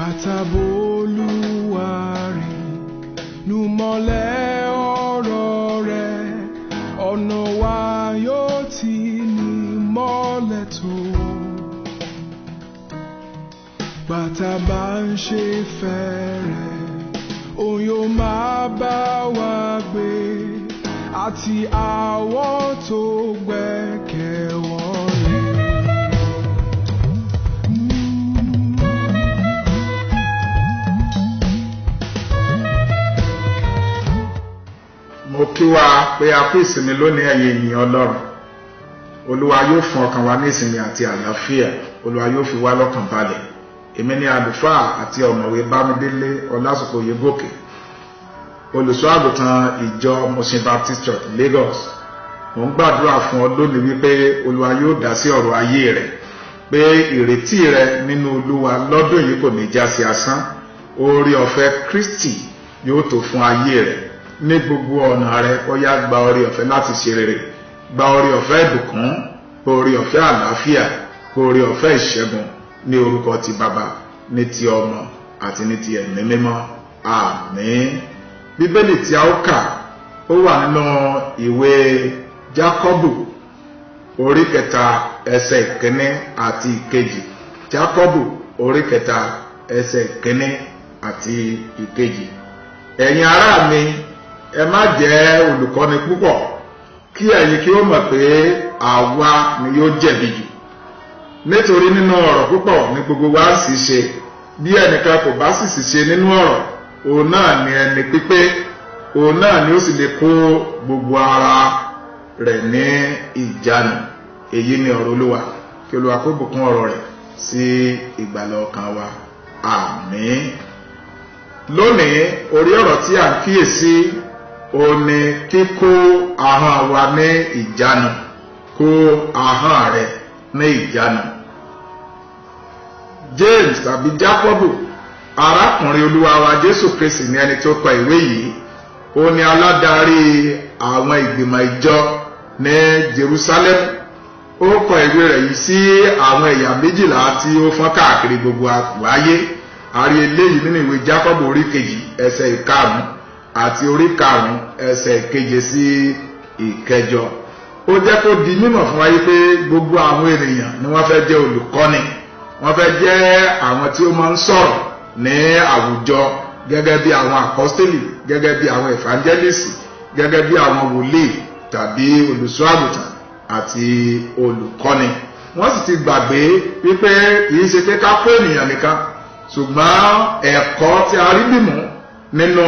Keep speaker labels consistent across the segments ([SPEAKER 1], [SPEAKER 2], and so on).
[SPEAKER 1] Bàtà b'Olúwa rìn nú mọ́lẹ̀ ọ̀rọ̀ rẹ̀, ọ̀nà wa yóò ti ní mọ́lẹ̀ tó. Bàtà bá ń ṣe fẹ́rẹ̀, òun yóò máa bá wa gbé, àti àwọn tó gbẹ́kẹ̀ wọ́n lé.
[SPEAKER 2] Mo kí wa pé a kú ìsinmi lónìí, ẹ̀yin ènìyàn Ọlọ́run. Olúwa yóò fún ọkàn wa ní ìsinmi àti àlàáfíà. Olúwa yóò fi wá lọ́kàn balẹ̀. Èmi ni àlùfáà àti ọ̀mọ̀wé Bámidélé Ọlásùpọ̀ Oyègòkè, olùṣọ́ àgùntàn ìjọ Mushin Baptist Church, Lagos. Mo ń gbàdúrà fún ọ lónìí wípé Olúwa yóò dá sí ọ̀rọ̀ ayé rẹ, pé ìrètí rẹ nínú Olúwa lọ́dún yìí kò ní já sí asán. Oore ọ̀fẹ́ Kristi yóò tó fún ayé rẹ ní gbogbo ọ̀nà rẹ. Ó yá, gba oore ọ̀fẹ́ láti ṣe rere, gba oore ọ̀fẹ́ ìbùkún, oore ọ̀fẹ́ àlàáfíà, oore ọ̀fẹ́ ìṣẹ́gun, ní orúkọ ti Bàbá, ní ti Ọmọ àti ní ti Ẹ̀mí Mímọ́. Àmín. Bíbélì tí a ó kà, ó wà nínú ìwé Jákọ́bù, orí 3, ẹsẹ̀ 1 àti 2. Jákọ́bù, orí 3, ẹsẹ̀ 1 àti 2. Ẹ̀yin ará mi, ẹ má jẹ́ olùkọ́ni púpọ̀, kí ẹ̀yin kí ó mọ̀ pé àwa ni yóò jẹ̀bi jù. Nítorí nínú ọ̀rọ̀ púpọ̀ ní gbogbo wa sì ṣe. Bí ẹnìkan kò bá sì sì ṣe nínú ọ̀rọ̀, òun náà ni ẹni pípé, òun náà ni ó sì lè kó gbogbo ara rẹ̀ ní ìjánu. Èyí ni ọ̀rọ̀ Olúwa. Kí Olúwa kó bùkún ọ̀rọ̀ rẹ̀ sí ìgbàlà ọkàn wa. Àmín. Lónìí, orí ọ̀rọ̀ tí à ń kíyèsí òun ni kíkó ahọ́n wa ní ìjánu. Kó ahọ́n rẹ ní ìjánu. James tàbí Jákọ́bù, arákùnrin Olúwa wa Jésù Kristi, ní ẹni tó kọ ìwé yìí. Ó ní aládarí àwọn ìgbìmọ̀ ìjọ ní Jerusalem. Ó kọ ìwé rẹ̀ yìí sí àwọn ẹ̀yà 12 tí ó fọ́n káàkiri gbogbo àgbáyé. A rí eléyìí nínú ìwé Jákọ́bù, orí 2, ẹsẹ̀ 5, àti orí 5, ẹsẹ̀ 7 sí 8. Ó jẹ́ kó di mímọ̀ fún wa yìí pé gbogbo àwọn ènìyàn ni wọ́n fẹ́ jẹ́ olùkọ́ni, wọ́n fẹ́ jẹ́ àwọn tí ó máa ń sọ̀rọ̀ ní àwùjọ, gẹ́gẹ́ bí àwọn apọ́stélì, gẹ́gẹ́ bí àwọn evangelist, gẹ́gẹ́ bí àwọn wòlíì tàbí olùṣọ́ àgùntàn àti olùkọ́ni. Wọ́n sì ti gbàgbé wípé kì í ṣe pé ká kó ènìyàn nìkan, ṣùgbọ́n ẹ̀kọ́ tí a rí dìmú nínú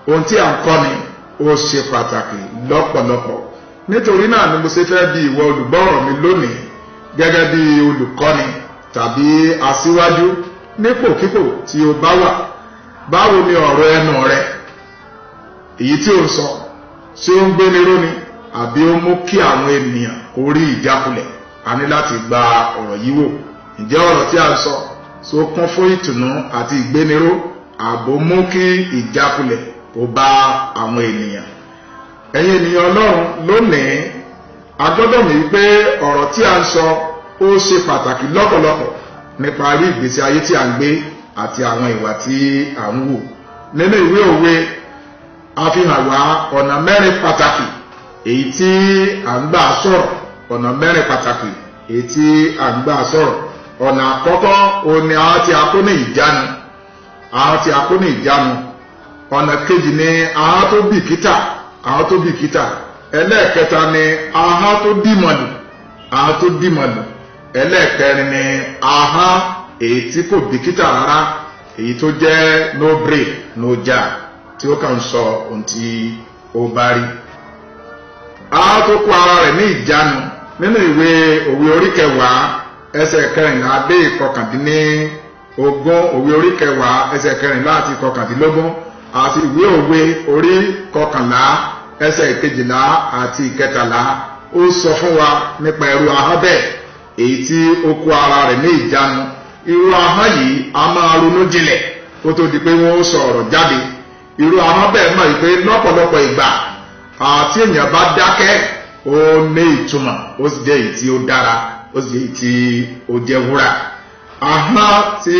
[SPEAKER 2] ohun tí à ń kọ́ni, ó ṣe pàtàkì lọ́pọ̀lọpọ̀. Nítorí náà ni mo ṣe fẹ́ bi ìwọ olùgbọ́ ọ̀rọ̀ mi lónìí, gẹ́gẹ́ bí olùkọ́ni tàbí aṣíwájú nípòkípò tí o bá wà: báwo ni ọ̀rọ̀ ẹnu rẹ, èyí tí o ń sọ? Ṣé ó ń gbéni róni, àbí ó mú kí àwọn ènìyàn kó rí ìjákulẹ̀? A ní láti gba ọ̀rọ̀ yìí wò. Ǹjẹ́ ọ̀rọ̀ tí a ń sọ so kún fún ìtùnú àti ìgbéniró, àbó mú kí ìjákulẹ̀ kó bá àwọn ènìyàn? Ẹ̀yin ènìyàn Ọlọ́run, lónìí a gbọ́dọ̀ mọ̀ wípé ọ̀rọ̀ tí a ń sọ, ó ṣe pàtàkì lọ́pọ̀lọpọ̀ nípa rí ìgbésí ayé tí a ń gbé àti àwọn ìwà tí a ń wù. Nínú ìwé Òwe, a fi hàn wá ọ̀nà mẹ́rin pàtàkì èyí tí à ń gbà sọ̀rọ̀. Ọ̀nà mẹ́rin pàtàkì èyí tí à ń gbà sọ̀rọ̀. Ọ̀nà àkọ́kọ́ òun ni àwọn tí a kó ní ìjánu, àwọn tí a kó ní ìjánu. Ọ̀nà kejì ni àwọn tó bìkítà, àwọn tó bìkítà. Ẹlẹ́ẹ̀kẹta ni ahọ́n tó dìmọ̀lù, ahọ́n tó dìmọ̀lù. Ẹlẹ́ẹ̀kẹrin ni ahọ́n èyí tí kò bìkítà rárá, èyí tó jẹ́ no break, no jam, tí ó kàn ń sọ ohun tí ó bá rí. Ahọ́n tó kó ara rẹ̀ ní ìjánu, nínú ìwé Òwe, orí 10, ẹsẹ̀ 14 dé 19. Òwe, orí 10, ẹsẹ̀ 14 àti 19, àti ìwé Òwe, orí 11, ẹsẹ̀ 12 àti 13, ó sọ fún wa nípa irú ahọ́n bẹ́ẹ̀, èyí tí ó kó ara rẹ̀ ní ìjánu. Irú ahọ́n yìí a máa ronú jinlẹ̀ kó tó di pé wọ́n ó sọ ọ̀rọ̀ jáde. Irú ahọ́n bẹ́ẹ̀ mọ̀ pé lọ́pọ̀lọpọ̀ ìgbà àti èèyàn bá dákẹ́, ó ní ìtumọ̀, ó sì jẹ́ èyí tí ó dára, ó sì jẹ́ èyí tí ó jẹ́ wúrà. Ahọ́n tí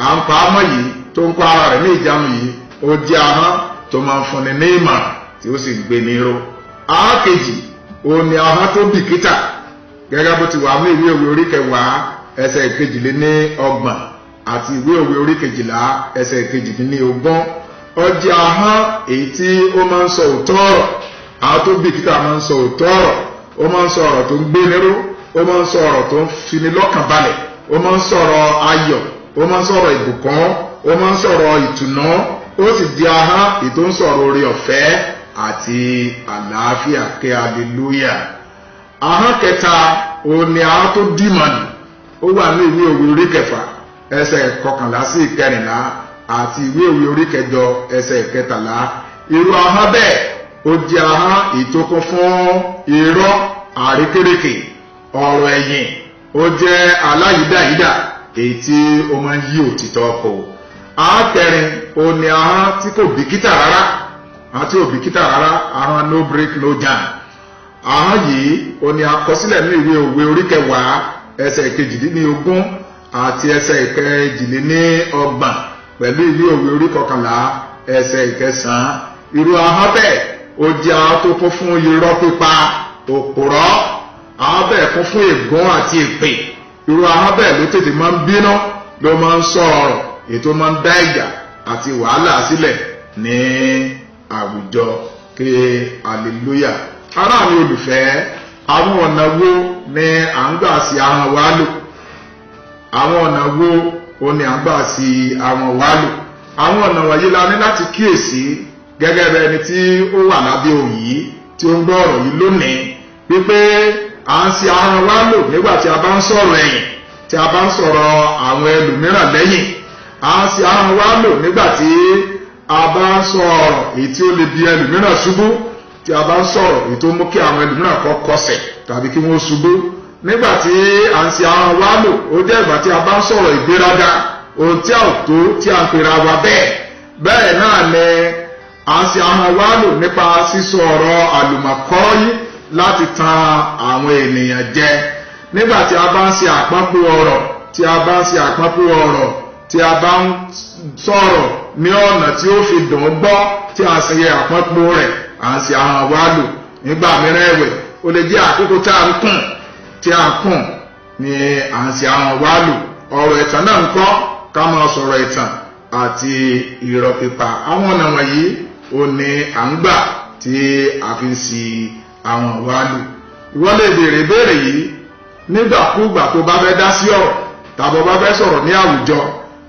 [SPEAKER 2] À ń pa á mọ́ yìí, tó ń kó ara rẹ̀ ní ìjánu yìí, ó jẹ́ ahọ́n tó máa ń fúnni ní ìmọ̀ràn tí ó sì ń gbé ní ró. Ahọ́n kejì òun ni ahọ́n tó bìkítà, gẹ́gẹ́ bó ti wà ní ìwé òwe orí 10 ẹsẹ̀ 32 àti ìwé òwe orí 12 ẹsẹ̀ 18. Ó jẹ́ ahọ́n èyí tí ó máa ń sọ òótọ́ ọ̀rọ̀. Àwọn tó bìkítà máa ń sọ òótọ́ ọ̀rọ̀. Ó máa ń sọ ọ̀rọ̀ tó ń gbé níró, ó máa ń sọ ọ̀rọ̀ tó ń fini lọ́kàn balẹ̀, ó máa ń sọ̀rọ̀ ayọ̀, ó máa ń sọ̀rọ̀ ìbùkún, ó máa ń sọ̀rọ̀ ìtùnú. Ó sì di ahọ́n èyí tó ń sọ̀rọ̀ oore ọ̀fẹ́ àti àlàáfíà. Kí hallelujah. Ahọ́n kẹta òun ni ahọ́n tó dìmọ̀nì. Ó wà ní ìwé òwe orí 6 ẹsẹ̀ 11 sí 14 àti ìwé òwe orí 8 ẹsẹ̀ 13. Irú ahọ́n bẹ́ẹ̀, ó jẹ́ ahọ́n èyí tó kún fún irọ́, àrékérekè, ọ̀rọ̀ ẹ̀yìn. Ó jẹ́ aláyídáyídà èyí tí ó máa ń yí òtítọ́ kò. Ahọ́n kẹrin ó ní ahọ́n tí kò bìkítà rárá, ahọ́n tí kò bìkítà rárá, ahọ́n no break, no jam. Ahọ́n yìí ó ní àkọsílẹ̀ ní ìwé òwe orí 10 ẹsẹ̀ 18 àti ẹsẹ̀ 32 pẹ̀lú ìwé òwe orí 11 ẹsẹ̀ 9. Irú ahọ́n bẹ́ẹ̀, ó jẹ́ ahọ́n tó kún fún irọ́ pípa, òpùrọ́. Ahọ́n bẹ́ẹ̀ kún fún ègún àti èpè. Irú ahọ́n bẹ́ẹ̀ ló tètè máa ń bínú, ló máa ń sọ ọ̀rọ̀ èyí tó máa ń dá ìjà àti wàhálà sílẹ̀ ní àwùjọ. Ké hallelujah. Ará mi olùfẹ́, àwọn ọ̀nà wo ni à ń gbà sí ahọ́n wa lò? Àwọn ọ̀nà wo o ní à ń gbà sí ahọ́n wa lò? Àwọn ọ̀nà wọ̀nyí la ní láti kíyèsí gẹ́gẹ́ bí ẹni tí ó wà lábẹ́ òun yìí tí ó ń gbọ́ ọ̀rọ̀ yìí lónìí, wípé à ń ṣi ahọ́n wa lò nígbà tí a bá ń sọ̀rọ̀ ẹ̀yìn, tí a bá ń sọ̀rọ̀ àwọn ẹlòmíràn lẹ́yìn. À ń ṣi ahọ́n wa lò nígbà tí a bá ń sọ ọ̀rọ̀ èyí tí ó lè bi ẹlòmíràn ṣubú, tí a bá ń sọ̀rọ̀ èyí tó mú kí àwọn ẹlòmíràn kọ́ kọsẹ̀ tàbí kí wọ́n ṣubú. Nígbà tí à ń ṣi ahọ́n wa lò, ó jẹ́ ìgbà tí a bá ń sọ̀rọ̀ ìgbéraga, ohun tí a ò tó tí a ń pera wa bẹ́ẹ̀. Bẹ́ẹ̀ náà ni à ń ṣi ahọ́n wa lò nípa sísọ ọ̀rọ̀ àlùmọ̀kọ́rọ́yí láti tan àwọn ènìyàn jẹ. Nígbà tí a bá ń ṣe àpọ́npọ̀ ọ̀rọ̀, tí a bá ń ṣe àpọ́npọ̀ ọ̀rọ̀, tí a bá ń sọ̀rọ̀ ní ọ̀nà tí ó fi dùn ún gbọ́, tí a ṣe àpọ́npọ̀ rẹ̀, à ń ṣi ahọ́n wa lò. Nígbà mìíràn ẹ̀wẹ̀, ó lè jẹ́ àkókò tí a ń kùn, tí a ń kùn ni à ń ṣi ahọ́n wa lò. Ọ̀rọ̀ ẹ̀tàn náà ń kọ́, ká máa sọ̀rọ̀ ẹ̀tàn àti irọ́ pípa. Àwọn ọ̀nà wọ̀nyí ó ní à ń gbà tí a fi ń ṣi ahọ́n wa lò. Ìwọ lè béèrè ìbéèrè yìí nígbàkúùgbà tó bá fẹ́ dá sí ọ̀rọ̀ tàbí bá fẹ́ sọ̀rọ̀ ní àwùjọ,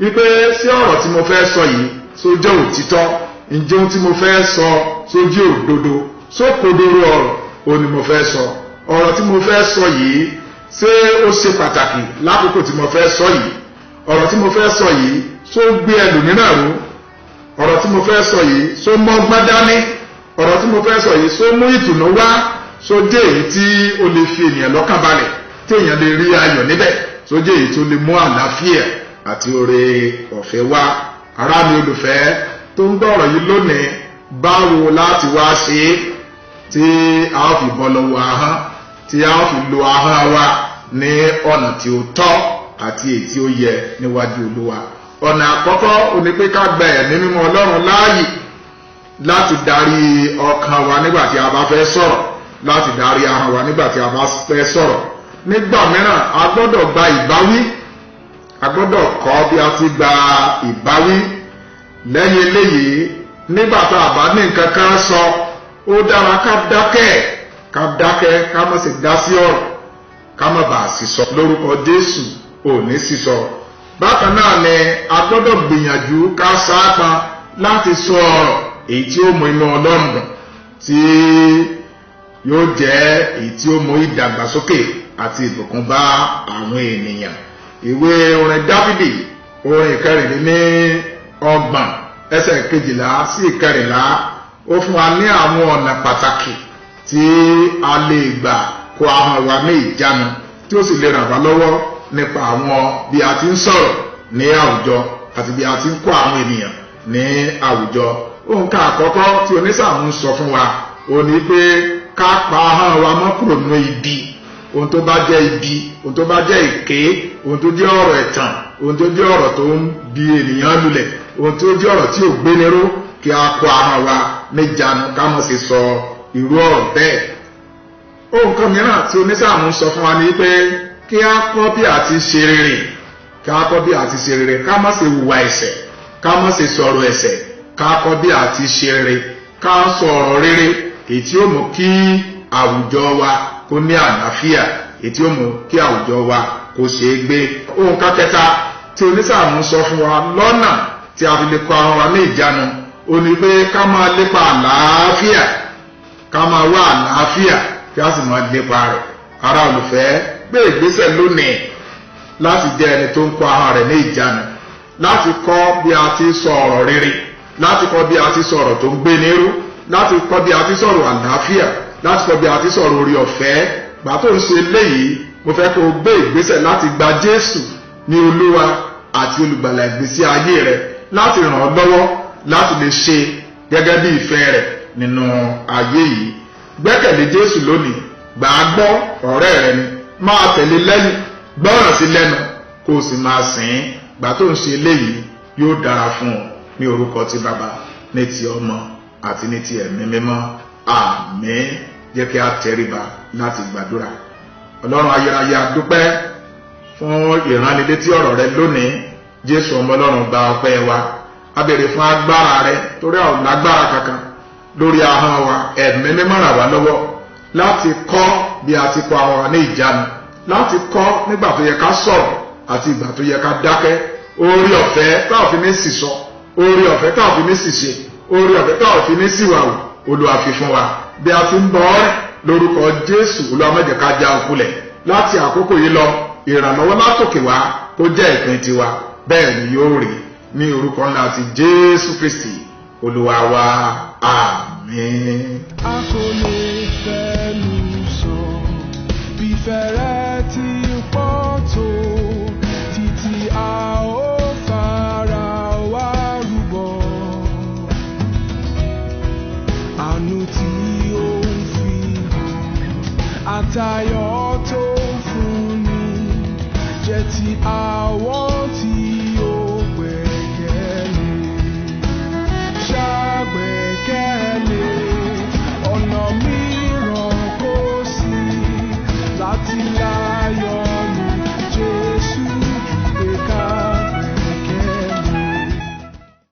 [SPEAKER 2] wípé sí ọ̀rọ̀ tí mo fẹ́ sọ yìí, só jẹ́ òtítọ́? Ǹjẹ́ ohun tí mo fẹ́ sọ, só jẹ́ òdodo? Só kodoro ọ̀rọ̀ ó ní mo fẹ́ sọ? Ọ̀rọ̀ tí mo fẹ́ sọ yìí, ṣé ó ṣe pàtàkì lákòókò tí mo fẹ́ sọ yìí? Ọ̀rọ̀ tí mo fẹ́ sọ yìí, ṣó gbé ẹlòmíràn ró? Ọ̀rọ̀ tí mo fẹ́ sọ yìí, ṣó mọ́gbọ́n dání? Ọ̀rọ̀ tí mo fẹ́ sọ yìí, ṣó mú ìtùnú wá? Ṣó jẹ́ èyí tí ó lè fi ènìyàn lọ́kàn balẹ̀, tí èèyàn lè rí ayọ̀ níbẹ̀? Ṣó jẹ́ èyí tó lè mú àlàáfíà àti oore ọ̀fẹ́ wá? Ará mi olùfẹ́ tó ń gbọ́ ọ̀rọ̀ yìí lónìí, báwo láti wá ṣe é tí a ó fi bọ́ lọ́wọ́ ahọ́n, tí a ó fi lo ahọ́n wa ní ọ̀nà tí ó tọ́ àti èyí tí ó yẹ níwájú Olúwa? Ọ̀nà àkọ́kọ́ ó ní pé ká gba Ẹ̀mí Mímọ́ Ọlọ́run láàyè láti darí ọkàn wa nígbà tí a bá fẹ́ sọ̀rọ̀, láti darí ahọ́n wa nígbà tí a bá fẹ́ sọ̀rọ̀. Nígbà mìíràn, a gbọ́dọ̀ gba ìbáwí, a gbọ́dọ̀ kọ́ bí a ti gba ìbáwí. Lẹ́yìn eléyìí, nígbà tá a bá ní nǹkan kan sọ, ó dára ká dákẹ́, ká dákẹ́, ká má sì dá sí ọ̀rọ̀, ká má bàa sísọ. Lórúkọ Jésù, ò ní sísọ. Bákan náà ni a gbọ́dọ̀ gbìyànjú ká sáápọn láti sọ ọ̀rọ̀ èyí tí ó mú inú Ọlọ́run dùn, tí yóò jẹ́ èyí tí ó mú ìdàgbàsókè àti ìbùkún bá àwọn ènìyàn. Ìwé orin Dáfídì orin 34 ẹsẹ̀ 12 sí 14, ó fún wa ní àwọn ọ̀nà pàtàkì tí a lè gbà kó ahọ́n wa ní ìjánu, tí ó sì lè ràn wá lọ́wọ́ nípa àwọn bí a ti ń sọ̀rọ̀ ní àwùjọ àti bí a ti ń kó àwọn ènìyàn ní àwùjọ. Nǹkan àkọ́kọ́ tí onísàmù ń sọ fún wa ò ní pé ká pa ahọ́n wa mọ́ kúrò nínú ibi. Ohun tó bá jẹ́ ibi, ohun tó bá jẹ́ èké, ohun tó jẹ́ ọ̀rọ̀ ẹ̀tàn, ohun tó jẹ́ ọ̀rọ̀ tó ń bi ènìyàn lulẹ̀, ohun tó jẹ́ ọ̀rọ̀ tí ò gbéniró, kí a kó ahọ́n wa níjàánu ká má ṣe sọ irú ọ̀rọ̀ bẹ́ẹ̀. Ohun kan mìíràn tí onísáàmù ń sọ fún wa ni pé kí a kọ́ bí a ti ṣe rere, ká kọ́ bí a ti ṣe rere, ká má ṣe hùwà ẹ̀ṣẹ̀, ká má ṣe sọ̀rọ̀ ẹ̀ṣẹ̀, ká kọ́ bí a ti ṣe rere, ká sọ̀rọ̀ rere èyí tí ó mú kí àwùjọ wa kó ní àlàáfíà, èyí tí ó mú kí àwùjọ wa kó ṣe é gbé. Ohun kan kẹta tí onísáàmù sọ fún wa lọ́nà tí a fi lè kó ahọ́n wa ní ìjánu, ó ní pé ká máa lépa àlàáfíà, ká máa wá àlàáfíà, kí a sì máa lépa rẹ̀. Ará olùfẹ́, gbé ìgbésẹ̀ lónìí láti jẹ́ ẹni tó ń kó ahọ́n rẹ̀ ní ìjánu, láti kọ́ bí a ti sọ ọ̀rọ̀ rere, láti kọ́ bí a ti sọ ọ̀rọ̀ tó ń gbé nírú, láti kọ́ bí a ti sọ̀rọ̀ àlàáfíà, láti kọ́ bí a ti sọ̀rọ̀ orí ọ̀fẹ́. Gbà tó ń ṣe léyìí, mo fẹ́ kó o gbé ìgbésẹ̀ láti gba Jésù ní Olúwa àti olùgbàlà ìgbésí ayé rẹ, láti ràn ọ́ lọ́wọ́ láti lè ṣe gẹ́gẹ́ bí ìfẹ́ rẹ̀ nínú ayé yìí. Gbẹ́kẹ̀lé Jésù lónìí, gbà á gbọ́, ọ̀rẹ́ rẹ ni, máa tẹ̀lé lẹ́yìn, gbọ́ràn sí lẹ́nu, kó o sì máa sìn ín. Gbà tó ń ṣe eléyìí, yóò dára fún ọ ní orúkọ ti Bàbá, ní ti Ọmọ àti ní ti Ẹ̀mí Mímọ́. Àmín. Jẹ́ kí a tẹríba láti gbàdúrà. Ọlọ́run ayérayé, a dúpẹ́ fún ìránnilétí ọ̀rọ̀ rẹ lónìí. Jésù ọmọ Ọlọ́run, gba ọpẹ́ wa. A béèrè fún agbára rẹ, torí àwọn lágbára kankan lórí ahọ́n wa. Ẹ̀mí Mímọ́, ràn wá lọ́wọ́ láti kọ́ bí a ti kọ́ ahọ́n wa ní ìjánu, láti kọ́ nígbà tó yẹ ká sọ̀rọ̀ àti ìgbà tó yẹ ká dákẹ́. Orí ọ̀fẹ́ táwọn fi ní sì sọ, orí ọ̀fẹ́ táwọn fi ní sì ṣe, orí ọ̀fẹ́ táwọn fi ní sì wà wò, Olúwa fi fún wa bí a ti ń bọ̀ ọ́ rẹ̀ lórúkọ Jésù. Olúwa, má jẹ́ ká já okulẹ̀. Láti àkókò yìí lọ, ìrànlọ́wọ́ látòkè wá kó jẹ́ ìpín tiwa. Bẹ́ẹ̀ ni yóò rí ní orúkọ ńlá ti Jésù Kristi Olúwa wa. Àmín.
[SPEAKER 1] A kò lè fẹnu sọ bí fẹ́rẹ́ ti pọ̀ tó, títí a ó fara wa rúbọ. Àánú tí ó ń fi hàn, àtayọ̀ tó ń fún ni, jẹ́ ti àwọn tí